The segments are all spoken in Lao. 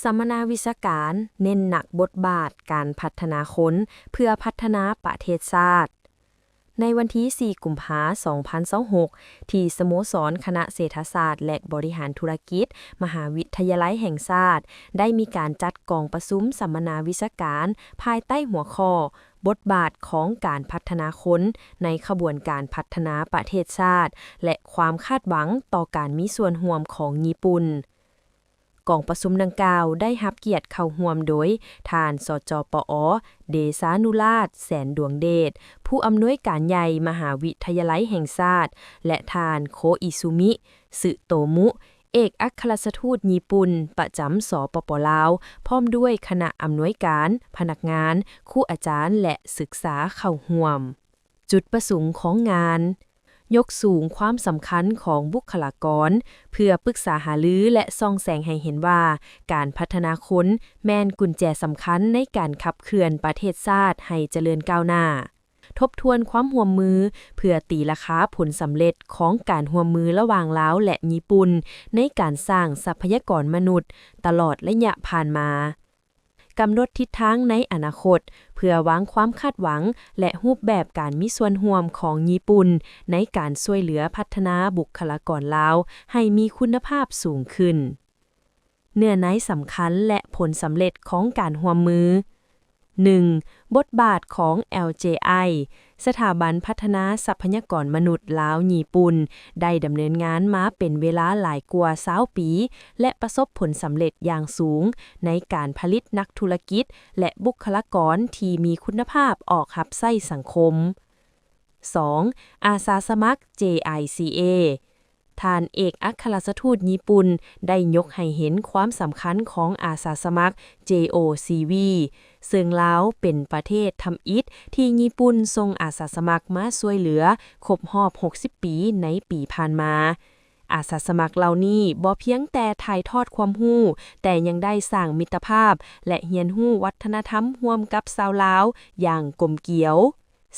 ສຳມະນາວິຊາການເນັ້ນໜັກບົດບາດການພັດທະນາຄົນເພື່ອພັດທະນາປະເທດຊາດ. ໃນວັນທີສີ່ ກຸມພາ ສອງພັນຊາວຫົກ ທີ່ສະໂມສອນຄະນະເສດຖະສາດ ແລະ ບໍລິຫານທຸລະກິດ ມະຫາວິທະຍາໄລແຫ່ງຊາດ ໄດ້ມີການຈັດກອງປະຊຸມສຳມະນາວິຊາການ ພາຍໃຕ້ຫົວຂໍ້ ບົດບາດຂອງການພັດທະນາຄົນໃນຂະບວນການພັດທະນາປະເທດຊາດ ແລະ ຄວາມຄາດຫວັງຕໍ່ການມີສ່ວນຮ່ວມຂອງຍີ່ປຸ່ນ. ກອງປະຊຸມດັ່ງກ່າວໄດ້ຮັບກຽດເຂົ້າຮ່ວມໂດຍ ທ່ານ ສຈປອ ເດຊານຸລາດ ແສນດວງເດດ ຜູ້ອຳນວຍການໃຫຍ່ມະຫາວິທະຍາໄລແຫ່ງຊາດ ແລະ ທ່ານ ໂຄອິຊູມິ ຊຶໂຕມຸ ເອກອັກຄະລັດຖະທູດຍີ່ປຸ່ນປະຈຳ ສປປ ລາວ ພ້ອມດ້ວຍຄະນະອຳນວຍການ, ພະນັກງານ, ຄູອາຈານ ແລະ ສຶກສາເຂົ້າຮ່ວມ. ຈຸດປະສົງຂອງງານ, ຍົກສູງຄວາມສຳຄັນຂອງບຸກຄະລາກອນ ເພື່ອປຶກສາຫາລື ແລະ ສ່ອງແສງໃຫ້ເຫັນວ່າ ການພັດທະນາຄົນແມ່ນກຸນແຈສຳຄັນໃນການຂັບເຄື່ອນປະເທດຊາດໃຫ້ຈະເລີນກ້າວໜ້າ. ທົບທວນຄວາມຮ່ວມມື ເພື່ອຕີລາຄາຜົນສຳເລັດຂອງການຮ່ວມມືລະຫວ່າງລາວ ແລະ ຍີ່ປຸ່ນ ໃນການສ້າງຊັບພະຍາກອນມະນຸດຕະຫຼອດໄລຍະຜ່ານມາ. ກຳນົດທິດທາງໃນອະນາຄົດ ເພື່ອວາງຄວາມຄາດຫວັງ ແລະ ຮູບແບບການມີສ່ວນຮ່ວມຂອງຍີ່ປຸ່ນ ໃນການຊ່ວຍເຫຼືອພັດທະນາບຸກຄະລາກອນລາວໃຫ້ມີຄຸນນະພາບສູງຂຶ້ນ. ເນື້ອໃນສຳຄັນ ແລະ ຜົນສຳເລັດຂອງການຮ່ວມມື. ໜຶ່ງ, ບົດບາດຂອງ ແອລເຈໄອ ສະຖາບັນພັດທະນາຊັບພະຍາກອນມະນຸດລາວຍີ່ປຸ່ນ ໄດ້ດຳເນີນງານມາເປັນເວລາຫຼາຍກວ່າຊາວປີ ແລະ ປະສົບຜົນສຳເລັດຢ່າງສູງໃນການຜະລິດນັກທຸລະກິດ ແລະ ບຸກຄະລາກອນທີ່ມີຄຸນນະພາບອອກຮັບໃຊ້ສັງຄົມ. ສອງ, ອາສາສະໝັກ ເຈໄອຊີເອ ທ່ານເອກອັກຄະລັດຖະທູດຍີ່ປຸ່ນໄດ້ຍົກໃຫ້ເຫັນຄວາມສຳຄັນຂອງອາສາສະໝັກ ເຈໂອຊີວີ ເຊິ່ງລາວເປັນປະເທດທຳອິດທີ່ຍີ່ປຸ່ນສົ່ງອາສາສະໝັກມາຊ່ວຍເຫຼືອຄົບຮອບຫົກສິບປີໃນປີຜ່ານມາ. ອາສາສະໝັກເຫຼົ່ານີ້ບໍ່ພຽງແຕ່ຖ່າຍທອດຄວາມຮູ້, ແຕ່ຍັງໄດ້ສ້າງມິດຕະພາບ ແລະ ຮຽນຮູ້ວັດທະນະທຳຮ່ວມກັບຊາວລາວຢ່າງກົມກຽວ.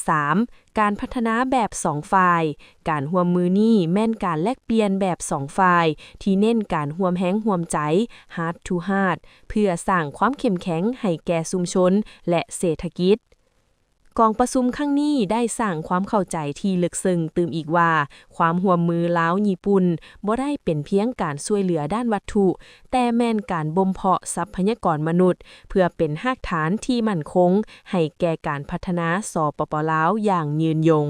ສາມ, ການພັດທະນາແບບສອງຝ່າຍ. ການຮ່ວມມືນີ້ແມ່ນການແລກປ່ຽນແບບສອງຝ່າຍ ທີ່ເນັ້ນການຮ່ວມແຮງຮ່ວມໃຈ Heart to Heart ເພື່ອສ້າງຄວາມເຂັ້ມແຂງໃຫ້ແກ່ຊຸມຊົນ ແລະ ເສດຖະກິດ. ກອງປະຊຸມຄັ້ງນີ້ໄດ້ສ້າງຄວາມເຂົ້າໃຈທີ່ເລິກເຊິ່ງຕື່ມອີກວ່າ ຄວາມຮ່ວມມືລາວຍີ່ປຸ່ນບໍ່ໄດ້ເປັນພຽງການຊ່ວຍເຫຼືອດ້ານວັດຖຸ, ແຕ່ແມ່ນການບົ່ມເພາະຊັບພະຍາກອນມະນຸດ ເພື່ອເປັນຮາກຖານທີ່ໝັ້ນຄົງໃຫ້ແກ່ການພັດທະນາ ສປປ ລາວ ຢ່າງຍືນຍົງ.